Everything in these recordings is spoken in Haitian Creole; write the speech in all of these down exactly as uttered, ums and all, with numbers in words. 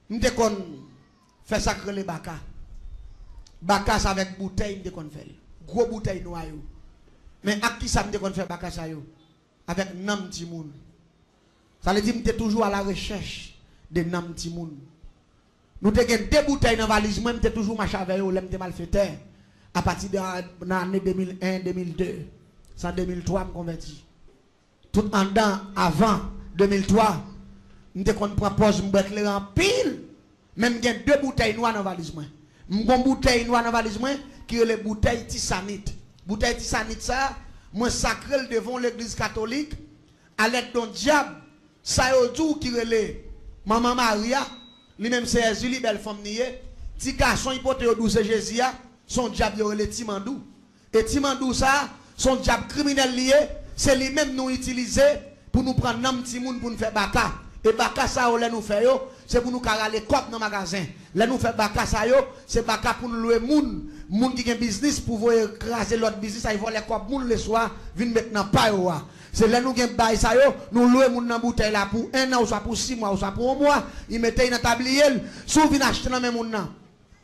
M te konn fè sa k rele baka. Baka sa avèk boutèy m te konn fè l. Gwo boutèy nwa yo. Men ak kisa m te konn fè baka sa yo? Avèk nanm timoun. Sa vle di m te toujou a la rechèch de nanm timoun. Nou te gen de boutèy nan valiz mwen, m te toujou mache avè yo lè m te malfetè. Apati de nan ane de mil en, de mil de, se an de mil twa m konvèti. Tout anndan, avan de mil twa, m te konn pran pòz m bwè kleren anpil. Men m gen de boutèy nwa nan valiz mwen. M gon boutèy nwa nan valiz mwen ki rele boutèy tisanit. Boutèy tisanit sa, mwen sakre l devan yon legliz katolik, alèd de yon dyab, sa yo di w ki rele Manman Mari a, li menm se Èzili, bèl fanm li ye. Ti gason y pote yo di w se Jezi a, se yon dyab yo rele Ti Mandou. E Ti Mandou sa, se yon dyab kriminèl li ye, se li menm nou itilize pou nou pran nanm timoun pou n fè baka. E baka sa yo, lè nou fè yo, se pou nou ka rale kòb nan magazen. Lè nou fè baka sa yo, se baka pou n lwe moun, moun ki gen biznis pou voye kraze lòt biznis, ay vòlè kòb moun leswa, vin met nan pa yo a. Se lè nou gen bay sa yo, nou lwe moun nan boutèy la pou en an, oswa pou sis mwa, oswa pou yon mwa, li mete y nan tabliye l. Si w vin achte nan men moun nan,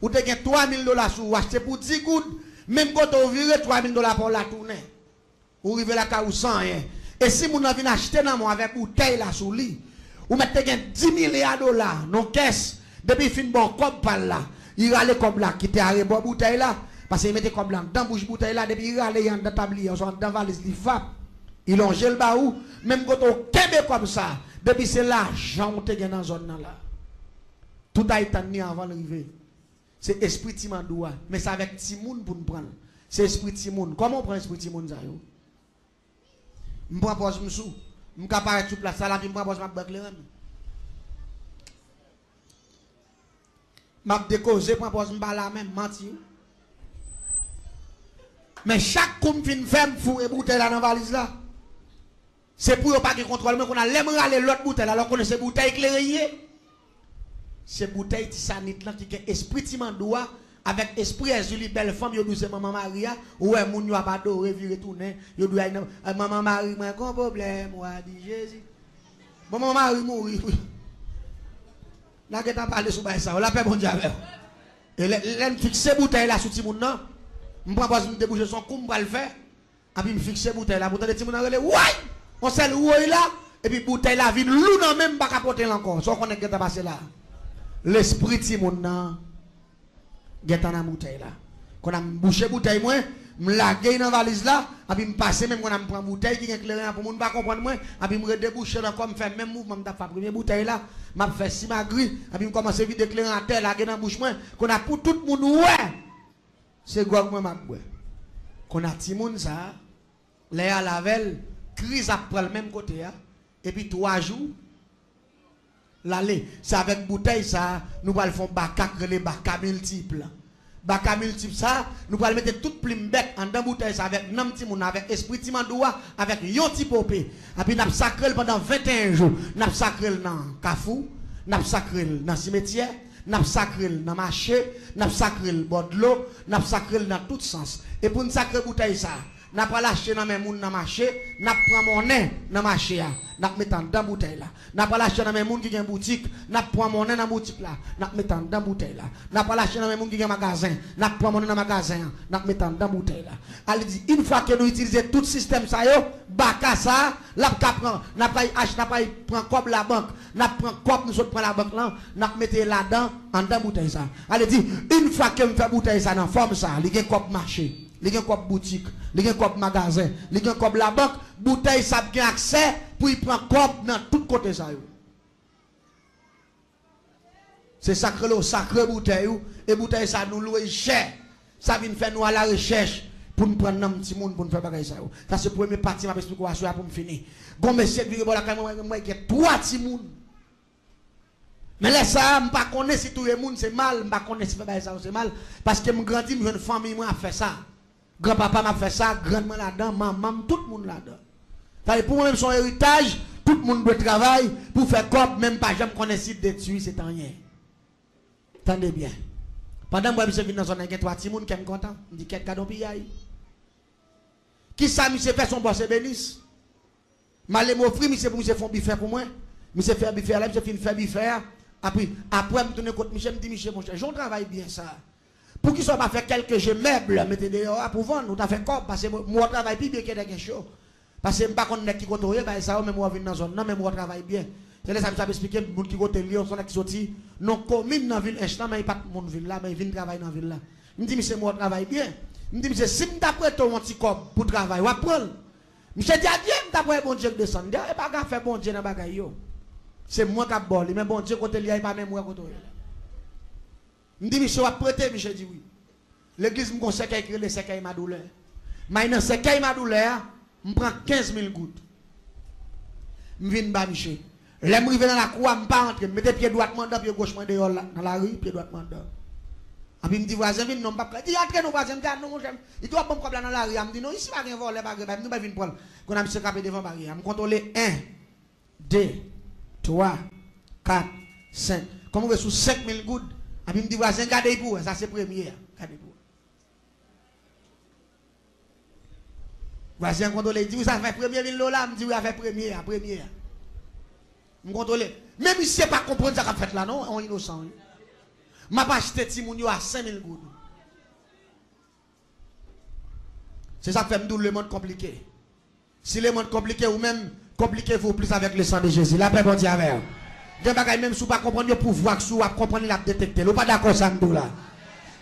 ou te gen twa mil dola sou ou, achte pou dis goud, menm kote w vire, twa mil dola pa w la tounen. Ou rive lakay ou san anyen. E si moun nan vin achte nan men w avèk boutèy la sou li, ou mèt te gen dis milya dola nan kès, depi l fin ba w kòb pa l la, li rale kòb la kite arebò boutèy la, paske li mete kòb la anndan bouch boutèy la, depi li rale li anndan tabliye, oswa anndan valiz li, fap, li lonje l ba ou, menm kote w kenbe kòb sa, depi se lajan w te gen nan zòn nan la, tout ay tann li anvan l rive. Se espri Ti Mandou a. Men se avèk timoun pou n pran l. Se espri timoun. Kòman w pran espri timoun sa yo? M pran pòz m sou. M ka parèt sou plas la, epi m pran pòz m ap bwè kleren. M ap dekoze, pran pòz m pa la menm, manti wi. Men chak kou m fin fè, m foure boutèy la nan valiz la. Se pou yo pa gen kontwòl mwen, kounye a lè m rale lòt boutèy la, lè w konnen se boutèy kleren ye. Se boutèy tisanit lan ki gen espri Ti Mandou a, avèk espri Èzili, bèl fanm yo di w se Manman Mari a, ou wè moun yo ap adore, vire tounen, yo di w ay nan, ay, Manman Mari, mwen gon pwoblèm, w a di Jezi. Bon, Manman Mari mouri wi. N a gentan pale sou bagay sa yo, lapè Bondye avè w. E lè, lè m fikse boutèy la sou timoun nan, m pran pòz m debouche, se yon kou m pral fè. Epi m fikse boutèy la pou tande timoun nan rele, woy! Yon sèl woy la, epi boutèy la vin lou nan men m, m pa ka pote l ankò. Sa w konnen k gentan pase la? Lespri timoun nan gentan nan boutèy la. Kounye a m bouche boutèy mwen, m lage l nan valiz la, epi m pase men m, kounye a m pran boutèy ki gen kleren an pou moun pa konprann mwen, epi m redebouche l ankò, m fè menm mouvman m t ap fè a premye boutèy la, m ap fè simagri, epi m kòmanse vide kleren atè, lage nan bouch mwen, kounye a pou tout moun wè. Se gwòg mwen m ap bwè. Kounye a timoun sa a, lè y al avè l, kriz ap pran l menm kote a, epi twa jou, l ale. Se avèk boutèy sa a, nou pral fè yon baka k rele baka miltip. Baka miltip sa a, nou pral mete tout plim bèt anndan boutèy sa a, avèk nanm timoun nan, avèk espri Ti Mandou a, avèk yon ti pope. Epi n ap sakre l pandan venteyen jou. N ap sakre l nan kafou, n ap sakre l nan simetyè, n ap sakre l nan mache, n ap sakre l bò dlo, n ap sakre l nan tout sans. E pou n sakre boutèy sa a, n ap al achte nan men moun nan mache, n ap pran monnen nan mache a, n ap met anndan boutèy la. N ap al achte nan men moun ki gen boutik, n ap pran monnen nan boutik la, n ap met anndan boutèy la. N ap al achte nan men moun ki gen magazen, n ap pran monnen nan magazen an, n ap met anndan boutèy la. Sa vle di, yon fwa ke nou itilize tout sistèm sa yo, baka sa a, l ap ka pran, n ap al ach-, n ap al pran kòb labank, n ap pran kòb nou sot pran labank lan, n ap mete ladan, anndan boutèy sa. Sa vle di, yon fwa ke m fè boutèy sa nan fòm sa, li gen kòb mache, li gen kòb boutik, li gen kòb magazen, li gen kòb labank, boutèy sa ap gen aksè pou l pran kòb nan tout kote sa yo. Se sa k rele w sakre boutèy ou, e boutèy sa nou lwe l chè. Sa vin fè nou alarechèch pou n pran nanm timoun pou n fè bagay sa yo. Sa se premye pati m ap esplike w aswè a pou m fini. Gon mesye k vire bò lakay mwen, mwen gen twa timoun. Men lè sa a, m pa konnen si touye moun se mal, m pa konnen si fè bagay sa yo se mal, paske m grandi, m jwenn fanmi mwen ap fè sa. Granpapa m ap fè sa, grann mwen ladan, manman m, tout moun ladan. Sa vle pou mwen menm se yon eritaj, tout moun dwe travay pou fè kòb, men m pa janm konnen si detwi se t anyen. Tande byen. Pandan m wè misye vin nan zòn nan, gen twa timoun, kè m kontan. M di, kèt, gad on piyay. Kisa misye fè, se yon bòs ebenis. M ale m ofri misye pou misye fè yon bifè pou mwen. Misye fè bifè a, lè misye fin fè bifè a, Apre, apre m tounen kot misye, m di misye, monchè, jan w travay byen sa, poukisa w pa fè kèlke je mèb, mete deyò a pou vann, ou ta fè kòb, paske m wè w travay pi byen ke Nèg Ench yo. Paske m pa konn nèg ki kote w ye, bagay sa yo, men m wè w vin nan zòn nan, men m wè w travay byen. Se lè sa misye ap esplike m, moun ki kote l ye, se yon nèg ki soti nan komin nan vil Ench lan, men li pa t moun vil la, men li vin travay nan vil la. M di misye, m wè w travay byen. M di misye, si m ta prete w yon ti kòb pou travay, w ap pran l? Misye di, adye, m ta prale Bondye k desann. M di, a, e pa gen afè Bondye nan bagay yo. Se mwen k ap ba w li, men Bondye kote l ye a, e pa menm w wè kote w ye la. M di misye, w ap prete? Misye di wi. Legliz m gon sèkèy ki rele sèkèy madoulè. May nan sèkèy madoulè a, m pran kenz mil goud. M vin ba misye. Lè m rive nan lakou a, m pa antre. M mete pye dwat mwen anndan, pye goch mwen deyò la, nan lari, pye dwat mwen anndan. Anpi m di vwazen vin non, m p ap ka. Di antre non vwazen, m di a non monchè. Li di w ap ban m kòb la nan lari a. M di non, isi pa gen vòlè, pa gen bay. M di w bay vin pran l. Kounye a misye kanpe devan baryè a. M kontwole en, de, twa, kat, senk. Kòm rive sou senk mil goud, anpi m di vwazen gade pou wè, sa se premye a. Gade pou wè. Vwazen an kontwole, li di wi, sa fè premye mil dola, m di wi, afè premye a, premye a. M kontwole. Men misye pa konprann sa k ap fèt la non, yon inosan wi. M ap achte timoun yo a senk mil goud. Se sa k fè m di w lemonn konplike. Si lemonn konplike, ou menm, konplike vou plis avèk le sang de Jésus. Lapè Bondye avè w. Gen bagay menm si w pa konprann yo, pouvwa k sou ou ap konprann li, l ap detekte l. Ou pa dakò sa m di w la?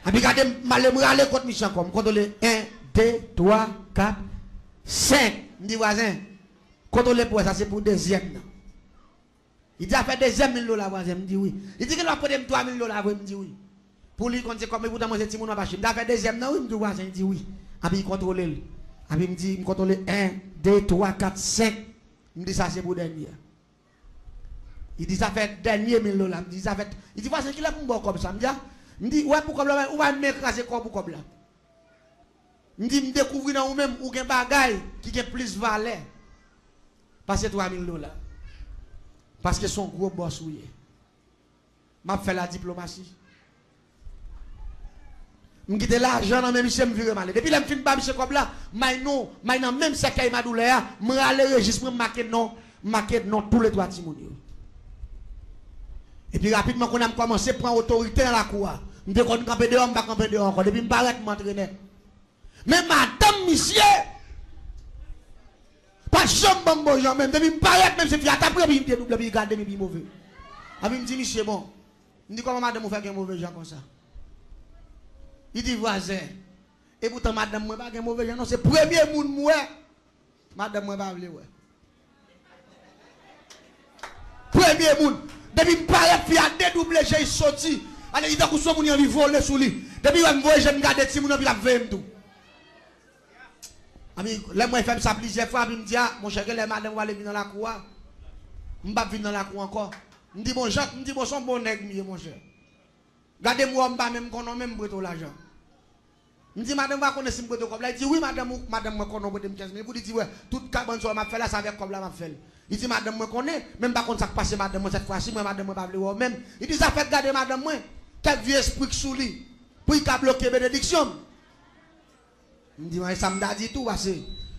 Anpi gade m, m ale m rale kont misye ankò. M kontwole en, de, twa, kat, senk. M di vwazen, kontwole pou wè, sa se pou dezyèm nan. Li di afè dezyèm mil dola vwazen, m di wi. Li di gen lè w ap prete m twa mil dola vre, m di wi. Pou li konn se kòb, epoutan mwen se timoun m ap achte. M di afè dezyèm nan wi, m di vwazen, li di wi. Anpi li kontwole l. Anpi m di, m kontwole en, de, twa, kat, senk. M di sa se pou dènye a. Li di sa fè dènye mil dola. M di sa fè, li di vwazen kilè pou m ba w kòb sa? M di a, m di ou wè pou kòb la, ou pa menm kraze kò w pou kòb la. M di m dekouvri nan ou menm, ou gen bagay ki gen plis valè pase twa mil dola. Paske se yon gwo bòs ou ye. M ap fè la diplomasi. M kite lajan nan men misye, m vire m ale. Depi lè m fin ba misye kòb la, may non, may nan menm sèkèy madoulè a, m rale rejis mwen, m make non, m make non toulètwa timoun yo. Epi rapidman, kounye a m kòmanse pran otorite nan lakou a. M te konn kanpe deyò, m pa kanpe deyò ankò. Depi m parèt, m antre nèt. Men madanm misye pa t janm ban m bon jan menm. Depi m parèt menm, se fi a t ap ri, epi m te double, epi li gade m, epi li move. Epi m di misye, bon, m di kòman madanm ou fè gen move jan konsa? Li di vwazen, epoutan madanm mwen pa gen move jan non, se premye moun m wè madanm mwen pa vle wè. Premye moun. Depi m parèt, fi a dedouble je, li soti. Ale, li tankou se yon moun, li anvi vole sou li. Depi wè m voye je m gade timoun yo, epi l ap veye m tou. Anpi lè m wè fè m sa plizyè fwa, anpi m di a, monchè, genlè madanm ou pale vin nan lakou a, m p ap vin nan lakou ankò. M di bon, Jan, m di bon, se yon bon nèg m ye, monchè. Gade m wè w, m pa menm konnen w menm, m prete w lajan. M di madanm ou pa konnen si m prete w kòb la? Li di wi, madanm ou, madanm mwen konnen w prete m kenz mil goud. Li di wè, tout kabann sa w m ap fè la, se avèk kòb la m ap fè l. Li di madanm mwen konnen, men m pa konn sa k pase madanm mwen sèt fwa si, mwen madanm mwen pa vle wè w menm. Li di sa fèk gade madanm mwen, kèk vye espri k sou li, pou l ka bloke benediksyon m. M di mwen e sa m ta di tou, paske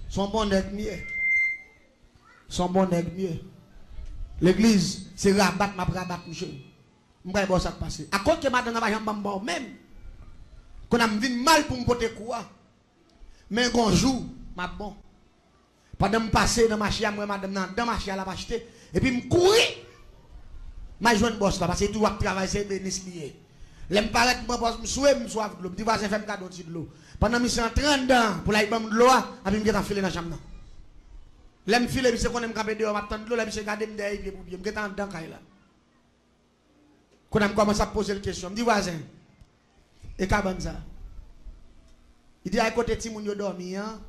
se yon bon nèg m ye. Se yon bon nèg m ye. Legliz, se rabat m ap rabat misye. M pral ba w sa k pase. Akoz ke madanm nan pa janm ban m ba w menm. Kounye a m vin mal pou m pote kou a. Men gon jou, m ap bon. Pandan m pase nan mache a, m wè madanm nan anndan mache a, l ap achte. Epi m kouri. M al jwenn bòs la, paske li toujou ap travay, se menis li ye. Lè m parèt, m pran pòz, m swe, m swaf dlo. M di vwazen, fè m kado yon ti dlo. Pandan misye antre anndan an, pou l al ban m dlo a, epi m gentan file nan chanm nan. Lè m file, misye konnen m kanpe deyò, m ap tann dlo, lè misye gade m dèyè pye pou pye, m gentan anndan kay la. Kounye a m kòmanse ap poze l kesyon. M di, vwazen, e kabann sa? Li di, a e kote timoun yo dòmi an?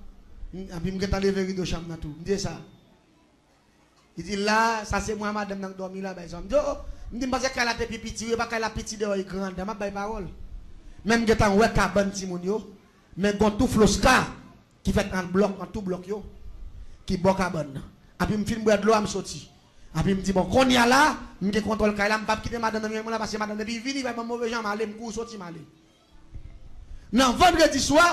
M, epi m gentan leve rido chanm nan tou. M di, e sa? Li di, la, sa se mwen ak madanm nan k dòmi la, bay sa. M di, o, o. M di, m panse kay la te pi piti, wi, e pa kay la piti deyò, e gran anndan, m ap bay pawòl. Men m gentan wè kabann timoun yo, men gon tou floska ki fèt an blòk, an tou blòk yo, ki bò kabann nan. Epi m fin bwè dlo a, m soti. Epi m di, bon, kounye a la, m gen kontwòl kay la, m p ap kite madanm nan vin mwen la, paske madanm nan, depi li vini, li va ban m move jan, m ale, m kouri soti, m ale. Nan vandredi swa,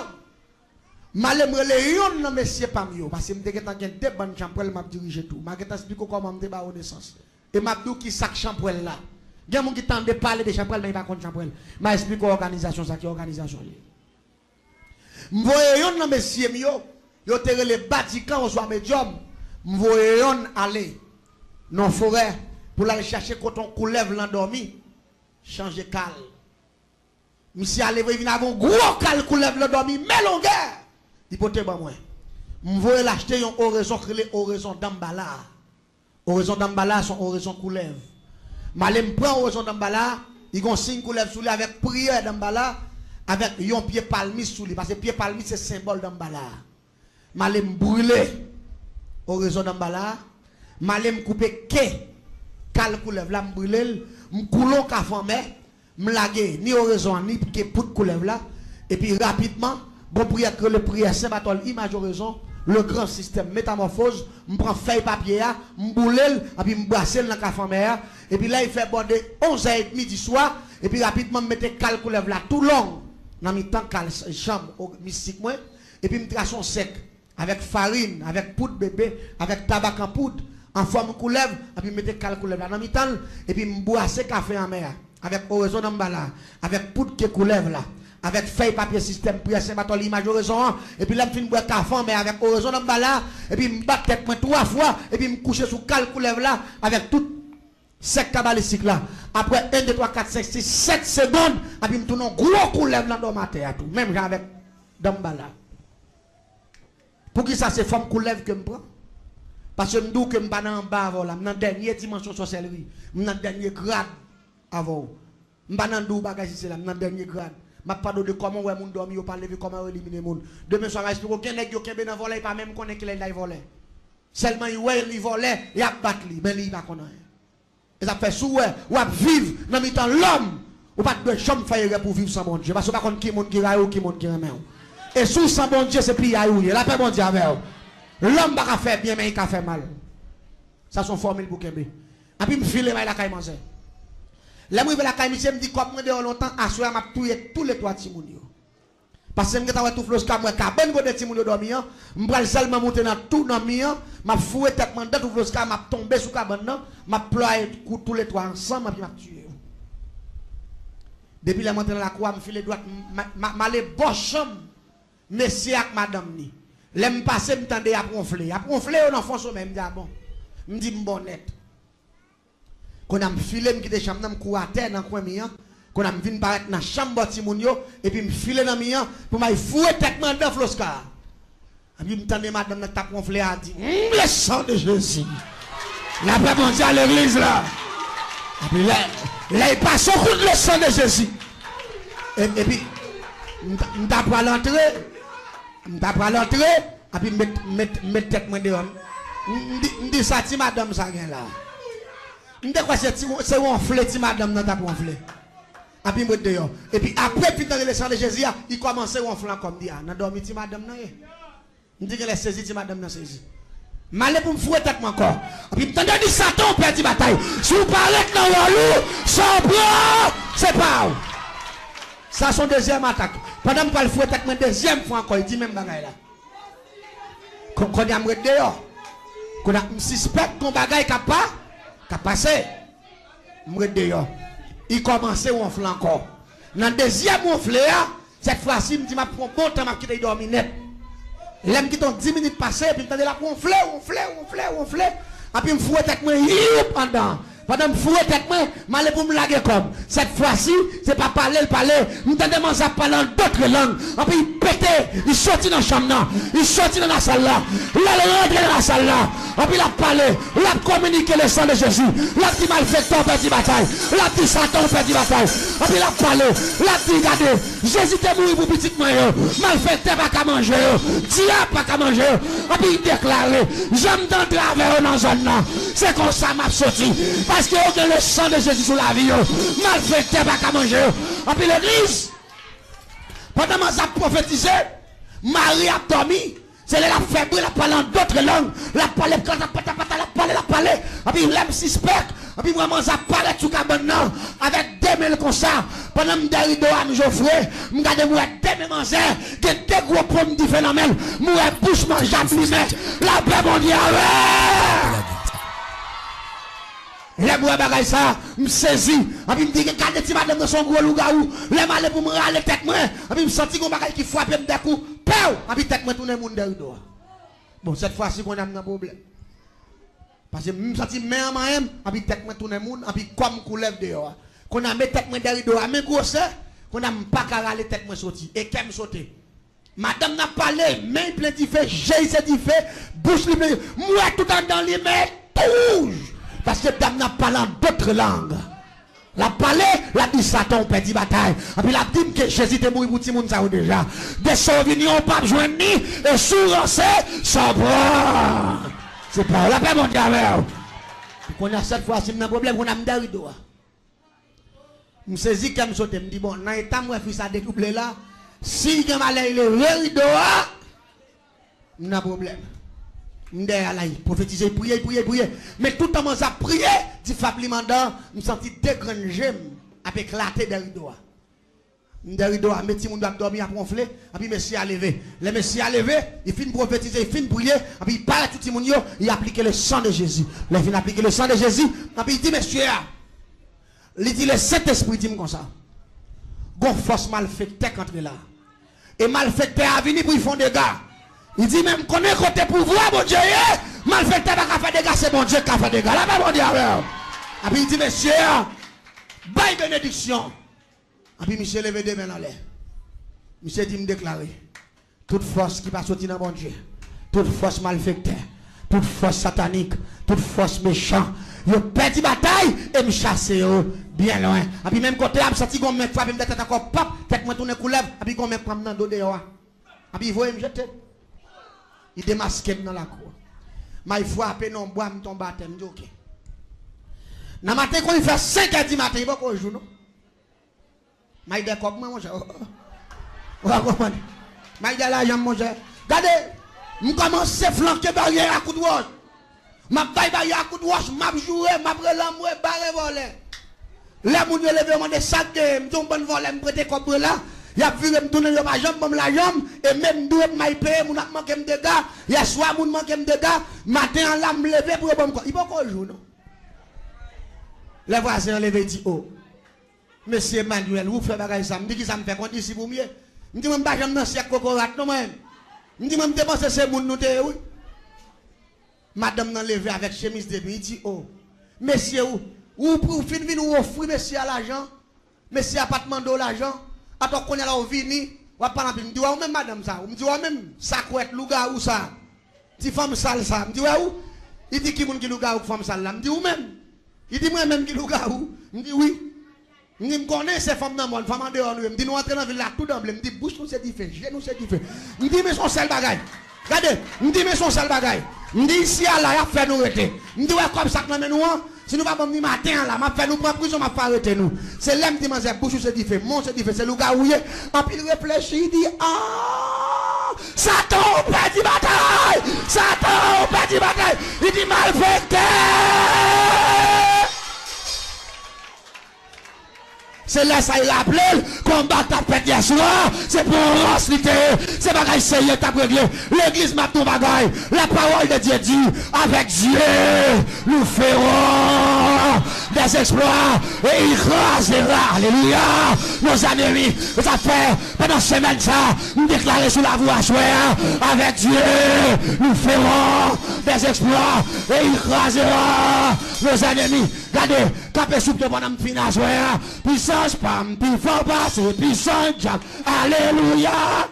m ale, m rele yonn nan mesye pa m yo, paske m te gentan gen de bann chanpwèl m ap dirije tou. M a gentan esplike w kòman m te ba yo nesans. E m ap di w ki sa k chanpwèl la. Gen moun ki tande pale de chanpwèl, men li pa konn chanpwèl. M a esplike w òganizasyon sa ki òganizasyon li. M voye yonn nan mesye m yo, yo te rele Batikan oswa Medyòm. M voye yonn ale nan forè pou l al chache kote yon koulèv lan dòmi, chanje kal. Misye ale vre, vin avè yon gwo kal koulèv lan dòmi, men longè. Li pote ban mwen. M voye l achte yon orezon ki rele orezon Danmbala. Orezon Danmbala se yon orezon koulèv. M ale m pran orezon Danmbala, li gon siy koulèv sou li avèk priyè Danmbala, avèk yon pye palmis sou li, paske pye palmis se senbòl Danmbala. M ale m brile orezon Danmbala, m ale m koupe ke kal koulèv la, m brile l, m koule yon kafe anmè, m lage ni orezon an, ni ke poud koulèv la, epi rapidman, gon priyè k rele priyè Sen Batòl, imaj orezon, le gran sistèm, metamòfoz, m pran fèy papye a, m boule l, epi m brase l nan kafe anmè a, epi lè l fè bò de onz è edmi di swa, epi rapidman m mete kal koulèv la tou long nan mitan kal chanm mistik mwen, epi m trase yon sèk avèk farin, avèk poud bebe, avèk tabak an poud, an fòm koulèv, epi m mete kal koulèv la nan mitan l, epi m bwase kafe anmè a, avèk orezon Danmbala, avèk poud ke koulèv la, avèk fèy papye sistèm priyè Sen Batòl, imaj orezon an, epi lè m fin bwè kafe anmè avèk orezon Danmbala, epi m bat tèt mwen twa fwa, epi m kouche sou kal koulèv la, avèk tout sèk kabalistik la. Apre en, de, twa, kat, senk, sis, sèt segonn, epi m tounen yon gwo koulèv lan dòmi atè a tou, menm jan avèk Danmbala. Poukisa se fòm koulèv ke m pran? Paske m di w ke m pa nan anba avè w la, m nan dènye dimansyon sòsèlri, m nan dènye grad avè w. M pa nan di w bagay si se la, m nan dènye grad. M ap pale w de kòman w wè moun dòmi, yo pa leve, kòman yo elimine moun. Demen swa, m a esplike w, gen nèg yo kenbe nan vòlè, li pa menm konnen kilè li t al vòlè. Sèlman li wè li vòlè, y ap bat li, men li pa konn anyen. E sa fè si w wè w ap viv nan mitan lòm, ou pa t dwe janm fè erè pou w viv san Bondye, paske w pa konn ki moun ki rayi w, ki moun ki renmen w. E si w san Bondye, se piyay ou ye. Lapè Bondye avè w. Lòm pa ka fè byen, men li ka fè mal. Sa se yon fòmil pou kenbe. Epi m file m al lakay manzè. Lè m rive lakay misye, m di kòb mwen deyò lontan, aswè a m ap touye touletwa timoun yo. Paske m gentan wè tou Floska, m wè kabann kote timoun yo dòmi an, m pral sèlman moute nan tou nan mi an, m ap foure tèt mwen anndan tou Floska, m ap tonbe sou kabann nan, m ap plwaye kou touletwa ansanm, epi m ap tiye yo. Depi lè m antre nan lakou a, m file dwat, m, m, m, m ale bò chanm mesye ak madanm ni. Lè m pase, m tande y ap wonfle. Y ap wonfle yo nan fon somèy, m di, a bon. M di, m bon nèt. Kounye a m file, m kite chanm nan, m kouri atè nan kwen mi an. Kounye a m vin parèt nan chanm bò timoun yo, epi m file nan mi an pou m al foure tèt mwen anndan Floska a. Epi m tande madanm nan k t ap wonfle a di, "Hum, le sang de Jésus." Lapè Bondye a legliz la. Epi lè, lè l pase yon kout le sang de Jésus. E, epi, m ta, m ta pral antre, m ta pral antre, epi m met, met, met tèt mwen deyò. M, m di, m di sa ti madanm sa gen la. M te kwè se ti, se wonfle ti madanm nan t ap wonfle. Epi m ret deyò. Epi apre m fin tande le sang de Jésus a, li kòmanse wonfle ankò. M di, a, nan dòmi ti madanm nan ye. M di, genlè sezi ti madanm nan sezi. M ale pou m foure tèt mwen ankò. Epi m tande di, Satan, ou pèdi batay. Si w pa ret nan wòl ou, sa w pran, se pa w. Sa se yon dezyèm atak. Pandan m pral foure tèt mwen dezyèm fwa ankò, li di menm bagay la. Kon-, kounye a m ret deyò. Kounye a m sispèk gon bagay k ap pa, k ap pase. M ret deyò. Li kòmanse wonfle ankò. Nan dezyèm wonfle a, sèt fwa si m di m ap pran bon tan, m ap kite l dòmi nèt. Lè m kite yon dis minit pase, epi m tande l ap wonfle, wonfle, wonfle, wonfle. Epi m foure tèt mwen, youp, anndan. Pandan m foure tèt mwen, m ale pou m lage kò m. Sèt fwa si, se pa pale l pale. M tande manzè ap pale an dòt lang. Epi li pete, li soti nan chanm nan. Li soti nan lasal la. Lè l rantre nan lasal la, epi l ap pale. L ap kominike le sang de Jésus. L ap di, malfektè, w pèdi batay. L ap di, Satan, w pèdi batay. Epi l ap pale. L ap di, gade, Jezi te mouri pou pitit mwen yo. Malfektè pa ka manje yo. Dyab pa ka manje yo. Epi l deklare, jan m t antre avè yo nan zòn nan, se konsa m ap soti. Paske yo gen le sang de Jésus sou lavi yo. Malfektè pa ka manje yo. Epi legliz, pandan manzè ap pwofetize, mari ap dòmi. Se lè l ap fè bri, l ap pale an dòt lang. L ap pale, patapata, l ap pale, l ap pale. Epi lè m sispèk, epi m wè manzè ap parèt sou kabann nan, avèk de men l konsa. Pandan m dèyè rido a, m jofre, m gade, m wè de men manzè, gen de gwo pòm dife nan men l. M wè bouch manzè ap limen. Lapè Bondye avè l. Lè m wè bagay sa, m sezi. Anpi m di, gade ti madanm nan se yon gwo lougawou. Lè m ale pou m rale tèt mwen, anpi m santi gon bagay ki frape m dèkou. Pew! Anpi tèt mwen tounen moun dèyè rido a. Bon, sèt fwa si kounye a m nan pwoblèm. Paske m santi men an manyen m, anpi tèt mwen tounen moun, anpi kò m koulèv deyò a. Kounye a m met tèt mwen dèyè rido a, men gwosè, kounye a m pa ka rale tèt mwen soti, e kè m sote. Madanm nan ap pale, men l plen dife, je l se dife, bouch li plen, m wè tout anndan li, men tou wouj. Paske dam nan ap pale an dòt lang. L ap pale, l ap di, Satan, ou pèdi batay. Anpi l ap di m ke Jezi te mouri pou timoun sa yo deja. De sa w vini an, ou p ap jwenn li, e si w ranse, sa w pran. Se pawòl lapè Bondye avè w. Kounye a, sèt fwa si m nan pwoblèm, kounye a m dèyè rido a. M sezi, kè m sote, m di, bon, nan eta m wè fi sa detwouble la, si l gen malè, l leve rido a, m nan pwoblèm. M dèyè a la, l pwofetize, l priye, l priye, l priye. Men toutan manzè ap priye, dife ap limen anndan, m santi de grenn je m ap eklate dèyè rido a. M dèyè rido a, men timoun yo ap dòmi, ap wonfle, anpi mesye a leve. Lè mesye a leve, li fin pwofetize, li fin priye, anpi li parèt sou timoun yo, li aplike le sang de Jésus. Lè li fin aplike le sang de Jésus, anpi li di mesye a, li di, Lesentespri di m konsa, gon fòs malfektè k antre la. E malfektè a vini pou l fè yon dega. Li di, men m konnen kote pouvwa Bondye ye, malfektè pa ka fè dega, se Bondye k ka fè dega. Lapè Bondye avè w. Epi li di, mesye a, bay benediksyon. Epi misye leve de men l anlè. Misye di, m deklare, tout fòs ki pa soti nan Bondye, tout fòs malfektè, tout fòs satanik, tout fòs mechan, yo pèdi batay e m chase yo byen lwen. Epi menm kote a, m santi gon men k frape m nan tèt ankò, pap, tèt mwen tounen koulèv, epi gon men k pran m nan do deyò a. Epi li voye m jete. Li demaske m nan lakou a. M al frape nan yon bwa, m tonbe atè, m di, oke. Nan maten, kon li fè senk è di maten, li poko jou, non. M al dèyè kòb mwen, monchè. Ou pa konprann? M al dèyè lajan m, monchè. Gade, m kòmanse flanke baryè a kout wòch. M ap bay baryè a kout wòch, m ap joure, m ap rele anmwe, bare vòlè. Lè moun yo leve yo mande sa k gen, m di yon bann vòlè m prete kòb mwen la, y ap vire m tounen, yo pa janm ban m lajan m, e menm dwe m al peye, moun ap manke m dega, yèswa moun manke m dega, maten an la m leve pou yo ban m kòb. Li poko jou, non. Lè vwazen an leve, li di, o, mesye Emmanuel, ou fè bagay sa. M di, kisa m fè, kondisip ou m ye? M di, mwen m pa janm nan syèk kokorat, non, mwen. M di, mwen m te panse se moun nou te ye, wi. Madanm nan leve avèk chemiz de nwi, li di, o, mesye, ou, ou, ou fin vin, ou ofri mesye a lajan, mesye a pa t mande w lajan, atò kounye a la ou vini, w ap pale anpil. M di, wè ou menm madanm sa, m di, wè ou menm sakwèt lougawou sa, ti fanm sal sa, m di, wè ou? Li di, ki moun ki lougawou k fanm sal la? M di, ou menm. Li di, mwen menm ki lougawou? M di, wi. M di, m konnen se fanm nan mòn, fanm andeyò nou ye. M di, nou antre nan vil la tou danble. M di, bouch nou se dife, je nou se dife. M di, men se yon sèl bagay. Gade, m di, men se yon sèl bagay. M di, isi a la, y ap fè nou rete. M di, wè kòb sa k nan men nou an, si nou pa ban m li maten an la, m ap fè nou pran prizon, m ap fè arete nou. Se lè m di manzè, bouch ou se dife, men w se dife, se lougawou w ye. Anpi l reflechi, li di, a, Satan, ou pèdi batay! Satan, ou pèdi batay! Li di, malfektè! Se lè sa l raple l, konba k t ap fèt yèswa, se pou yon rans li te ye, se bagay serye k t ap regle. Legliz, m ap di yon bagay, la parole de Dieu dit, avec Dieu, nous ferons des exploits, et il crasera, alléluia, nos ennemis. Sa fè, pandan semèn sa, m deklare sou lavi w aswè a, avec Dieu, nous ferons des exploits, et il crasera nos ennemis. Gade, kanpe sou pye pandan m fin aswè a. Pisans pa m pi fò pase pisans dyab. Alelouya!